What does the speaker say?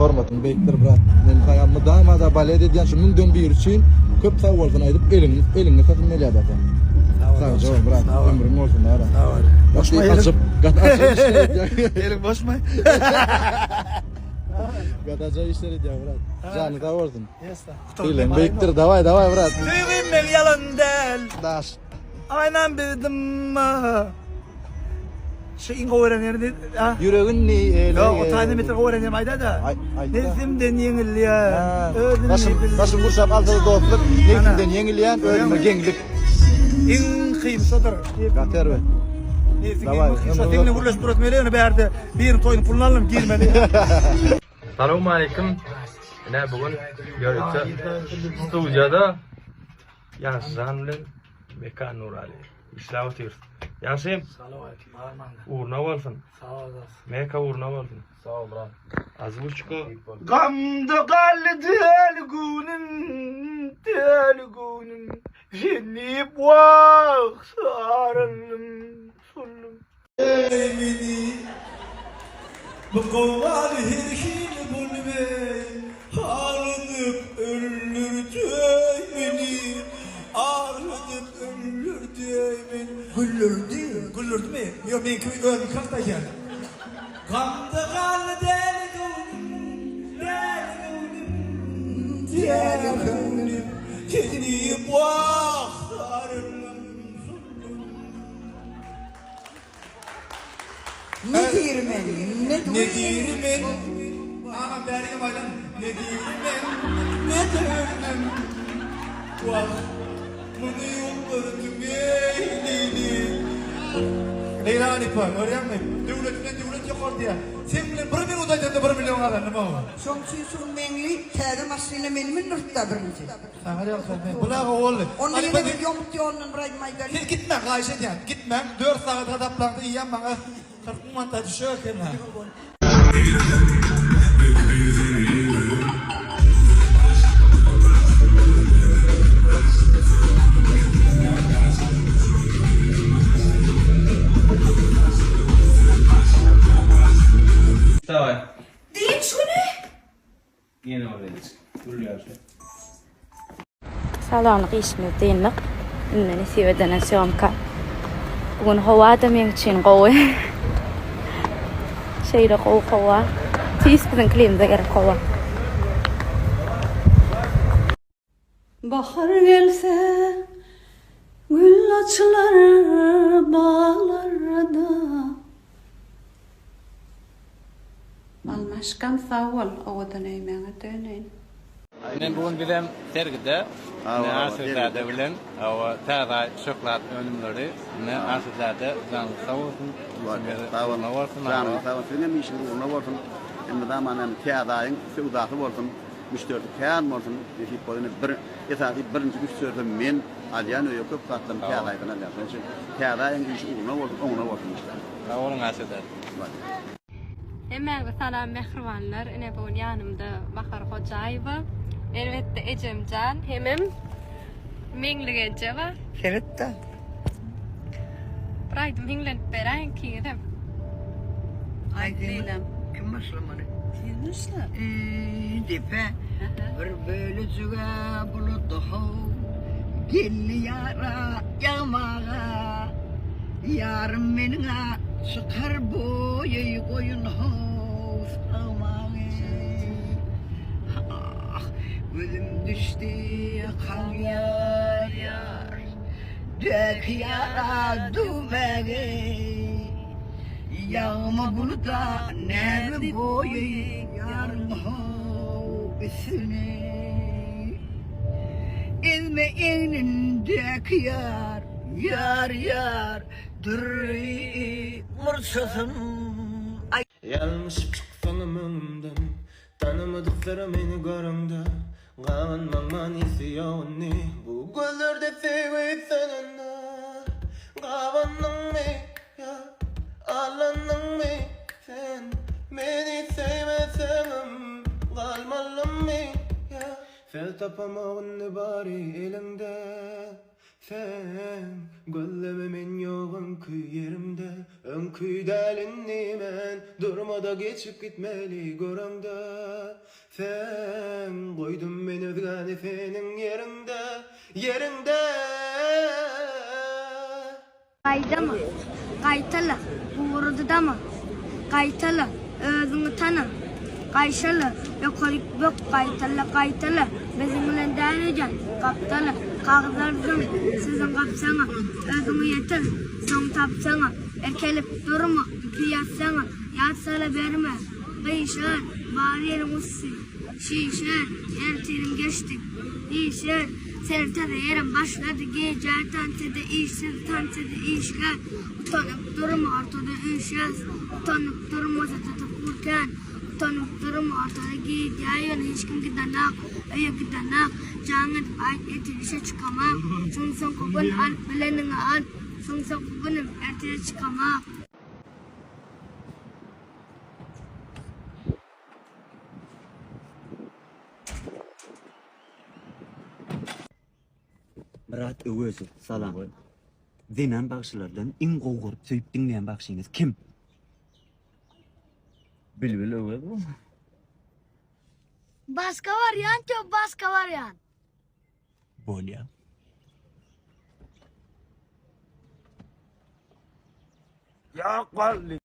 Hormatyň beýikdir brat. Men saňa mydama-da balet edýän şu müňden biri üçin köp sag bolsun aýdyp eliňi eliňi satyn gelýär da sen. Sag bol brat. Ömrüň bolsun ara. Sag bol. Boşma açyp, gaty açyp işler edýär. Eliň boşmy? Gaty ajaýyp işler edýär brat. Janyň sag bolsun. Eliň beýikdir. Daway daway brat. Söýgim meň ýalan däl. Daş. Aýnam bir dymma. Şu iň gowy gören ýeri ne? Ha? Ýüregini ele. Ýok, o taýda meter gowy gören ýerim aýda-da. Nebsimden ýeňilýän. Özümi Daşym, daşym gurşap alsa dostluk, nebsimden ýeňilýän, özüme geňlik. Iň kyn şodur. Gaty erbet. Daway. Seninle gürleşip durasym gelýär, ýöne bärde biriniň toýunyň puluny aldym, girmeli. Salowmaleýkim. Ine bu gün ýörite studiýada Ýagşyjan bilen Mekan Nuraly işläp otyrys. Ýagşy. Salowmaleýkim, armanda. Ugruna bolsun. Sag ol dost. Meka ugruna bolsun. Sag ol brat. Azbuçka. Gamda galdy däli göwnüm, däli göwnüm. Sen diýip wah saraldym, soldum. Eý meni bu gowgaly her hili bolmeý Agladyp öldürdeý meni Agladyp öldürdeý meni Güldürdi Güldürdimi? Ýok meňki özümiňki hakda aýdýan. Gamda galdy däli göwnüm Däli göwnüm Däli göwnüm Sen diýip wah saraldym soldum. Ne diýr men, ne Ne diýr men, agam bärigem aýlan, ne diýr men, ne diýrmen. Wah, muny ýokladyň eý, Leýli. Leýla halypa, görýäňmi, döwlet bilen döwlet ýokar diýýär. Seň bilen bir minut aýdanda bir million gazandym how. Şoň üçin şu Meňli täze maşyna meni mündürtdä birinji. Saňa ýagşy, bu-la gowy boldy. Onda ýene bir ýomut ýolundan bir aýdym aýdaly. Siz gitmäň, haýyş edýän, gitmäň. Dört sagat hasaplaňda iýýän maňa 40 müň manat düşer eken-hä. Daway. Dynç güni. Ýene bir gezek. Gülýärdi. Salonlyk işimizi dyndyk. Indi nesip edene sýomka. Bu gün howa-da meň üçin gowy. Şeýle gowy howa. Tüýs biziň klimize gerek howa. Bahar gelse, gül açylar baglarda. Almaşkam sag bol owadan öýmäňe döneýin. Ine bu gün bizem sergide ine Aşyrzade bilen hawa täze aý şöhlat önümleri ine Aşyrzade janyňyz sag bolsun işiňiz ugruna bolsun Janyňyz sag bolsun siziňem işiňiz ugruna bolsun elmydama hem täze aýyň söwdasy bolsun Müşderisi kän bolsun nesip bolsa ine bir esasy birinji müşderisi men alýan öýe köp zatlaryny täze aýdan alýan şonuň üçin täze aýyň işi ugruna bolsun oňuna bolsun işler. Sag boluň Aşyrzade. Hemmäňize salam mähribanlar ine bu gün ýanymda Bahar Hojaýewa elbetde ejemjan hemem Meňli eje bar. Seret-de. Bir aýdym hiňlenip beräýiň ikiňizem. Aýdym kim başlamaly? Sen başla. Eý, depe bir bölejige bulut how geldi ýara ýagmaga ýarym meniň-ä çykar boýy goýun how sagmagy ah gözüm düşdi ýakaň ýar ýar Dök ýara düwmegi, Ýagma buluda näme goýaý ýaryň how üstüni. Ezme egnindäki ýar, ýar, ýar, dürri murçasyn. Ýalňyşyp çyksaňam öňümden, Tanamadyklara meni göreňde, Gabanmaň manysy ýok indi Bu gözlerde söýgi sönende Gabandyňmy ýa aldandyňmy sen Meni söýmeseňem galmalymy ýa Söz tapamok indi bary eliňde. Sen gözleme men ýok öňki ýerimde Öňki däl indi men Durmada geçip gitmeli göreňde Sen goýdum men özgäni seniň ýeriňde Ýeriňde. Gaýdama, gaýtala, gurudy dama, Gaýtala, özüňi tana, Gaýşala, ýokaryk bök, gaýtala, gaýtala, Biziň bilen däl öýdýän, gapdala, Kagyzlar zyň, sözüň gapsaňa, Özüňi ýetir, soň tapsaňa, Erkelip durma, ýüpi ýazsaňa, Ýat salaberme, gyşar, bar ýeriň üsti. Şişer, ertirim geçdi. Işer, seni täze ýerem başlady. Gije tansyda işsiz, tansyda işgär. Utanyp durma, ortada üýşýäs. Utanyp durmasa tutup urkän. Utanyp durma, ortada gidýär ýöne hiç kim gidenak. Öýe gidenak. Jaň edip aýt, ertir işe çykamak. Şuň soňky gün alyp bileniňi al. Şuň soňky günüm, ertire çykamak. Myrat Öwezow, salam. Zenan bagşylardan iň gowy görüp söýüp diňleýän bagşyňyz kim? Bilbil Öwezow. Başga wariant ýok başga wariant. Bolýa. Ýok boldy.